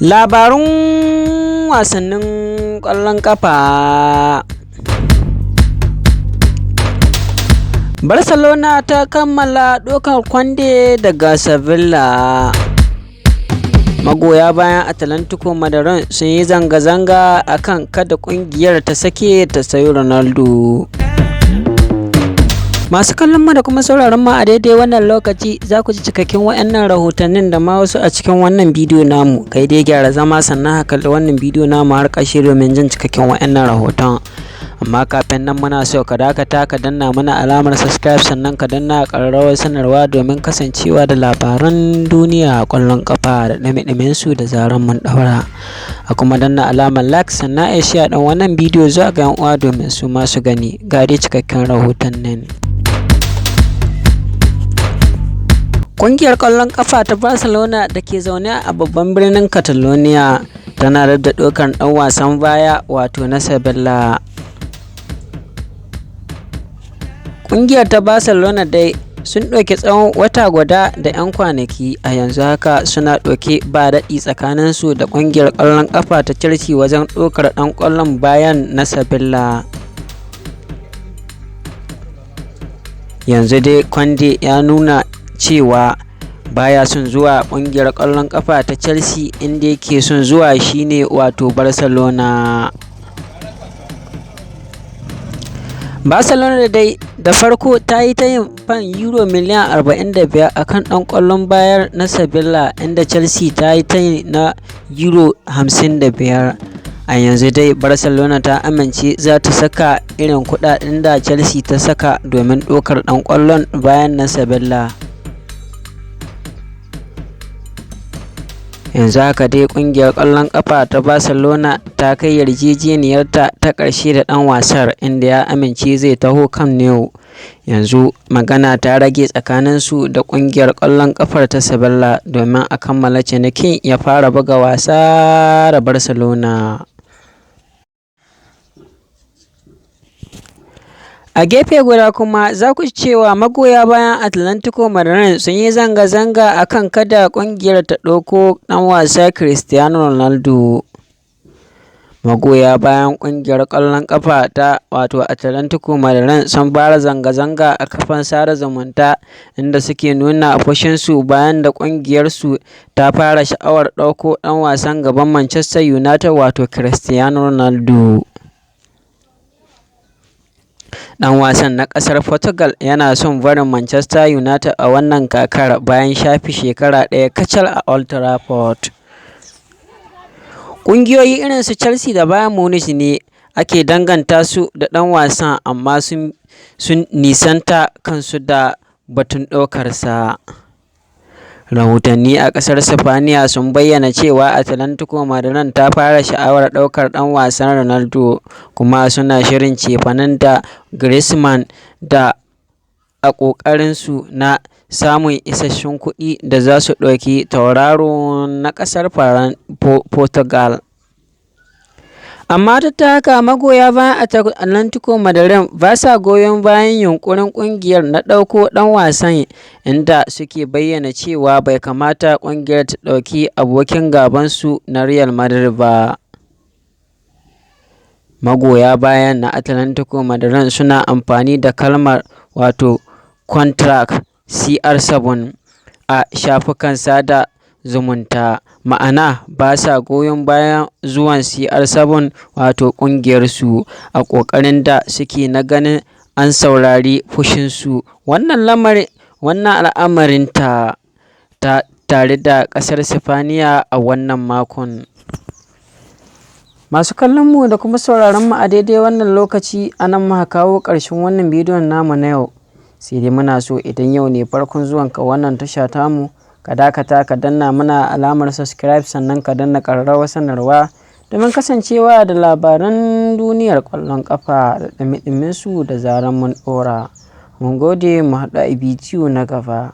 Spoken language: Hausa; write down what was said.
Labarun wasannin ƙwallon ƙafa. Barcelona ta kammala ɗaukar Kounde daga Sevilla. Magoya bayan Atlantico Madrid sun yi zanga-zanga a kan kada ƙungiyar ta sake ta sayi Ronaldo. Masu kallon mu da kuma sauraron mu a daidai wannan lokaci, za ku ji cikakken waɗannan rahotannin da ma wasu a cikin wannan bidiyo namu. Kai dai gyara zama, sannan ka kalli wannan bidiyo namu har ƙarshe domin jin cikakken waɗannan rahoton. Amma kafin nan, muna so ka dakata ka danna mana alamar subscribe, sannan ka danna ƙararrawar sanarwa domin kasancewa da labaran duniya, ƙwallon ƙafa da ɗumi su da zaran mun ɗaura. A kuma danna alamar like, sannan a share ɗin wannan bidiyo zuwa ga 'yan uwa domin su ma su gani. Ga dai cikakken rahoton nan. Ƙungiyar ƙwallon ƙafa ta Barcelona da ke zaune a babban birnin Catalonia tana da ɗaukar ɗan wasan baya, wato na Sevilla. Ƙungiyar ta Barcelona dai sun ɗauki tsawon wata guda da 'yan kwanaki a yanzu haka suna ɗauke ba daɗi tsakaninsu da ƙungiyar ƙwallon ƙafa ta Chelsea wajen ɗaukar ɗan ƙwallon bayan na Sevilla. Yanzu dai Kounde ya nuna cewa baya son zuwa ƙungiyar ƙwallon ƙafa ta Chelsea, inda yake son zuwa shine wato Barcelona. Barcelona dai da farko ta yi tayin fan euro miliyan 45 a kan ɗan ƙwallon bayan na Sevilla, inda Chelsea ta yi tayi na euro 55. A yanzu dai Barcelona ta amince za ta saka irin kuɗaɗen da Chelsea ta saka domin ɗaukar ɗan ƙwallon bayan na Sevilla. Yanzu haka dai ƙungiyar ƙwallon ƙafa ta Barcelona ta kai yarjejeniyarta ta ƙarshe da ɗan wasar, inda ya amince zai taho Camp Nou. Yanzu magana ta rage tsakaninsu da ƙungiyar ƙwallon ƙafar ta Sevilla domin a kammala cinikin ya fara buga wasa da Barcelona. A gefe guda kuma, za ku ji cewa magoya bayan Atlantico Madrid sun yi zanga-zanga a kan kada ƙungiyar ta ɗauko ɗan wasa Cristiano Ronaldo. Magoya bayan ƙungiyar ƙwallon ƙafa ta wato Atlantico Madrid sun fara zanga-zanga a kafan sada zumunta, inda suke nuna fushinsu bayan da ƙungiyarsu ta fara sha'awar ɗauko ɗan wasan gaban Manchester United, wato Cristiano Ronaldo. Ɗan wasan na ƙasar Portugal yana son barin Manchester United a wannan kakar bayan shafe shekara ɗaya kacal a Old Trafford. Ƙungiyoyi irin su Chelsea da Bayern Munich ne ake danganta su da ɗan wasan, amma sun nisanta kansu da batun ɗaukarsa. Rahotanni a ƙasar Sipaniya sun bayyana cewa Atlantico Madrid ta fara sha'awar ɗaukar ɗan wasan Ronaldo, kuma suna shirin cefanen da Griezmann da a ƙoƙarinsu na samun isasshun kuɗi da za su ɗauki tauraron na ƙasar Portugal. Amma duk da haka, magoya bayan Atlantico Madrid ba sa goyon bayan yunƙurin ƙungiyar na ɗauko ɗan wasan, inda suke bayyana cewa bai kamata ƙungiyar ta ɗauki abokin gabansu na Real Madrid ba. Magoya bayan na Atlantico Madrid suna amfani da kalmar wato "contract CR7" a shafukan sada zumunta, ma'ana ba sa goyon bayan zuwan CR7 wato ƙungiyarsu, a ƙoƙarin da suke na ganin an saurari fushinsu. Wannan al'amarin ta tare da ƙasar Sipaniya a wannan makon. Masu kallon mu da kuma sauraron mu a daidai wannan lokaci, a nan muka kawo ƙarshen wannan bidiyon namu na yau. Sai dai muna so idan yau ne farkon zuwanka wannan tasha tamu, ka dakata ka danna mana alamar subscribe, sannan ka danna ƙararrawar sanarwa domin kasancewa da labaran duniyar ƙwallon ƙafa da ɗumi su da zaran mun ɗora. Mun gode, mu haɗu a bidiyo na gaba.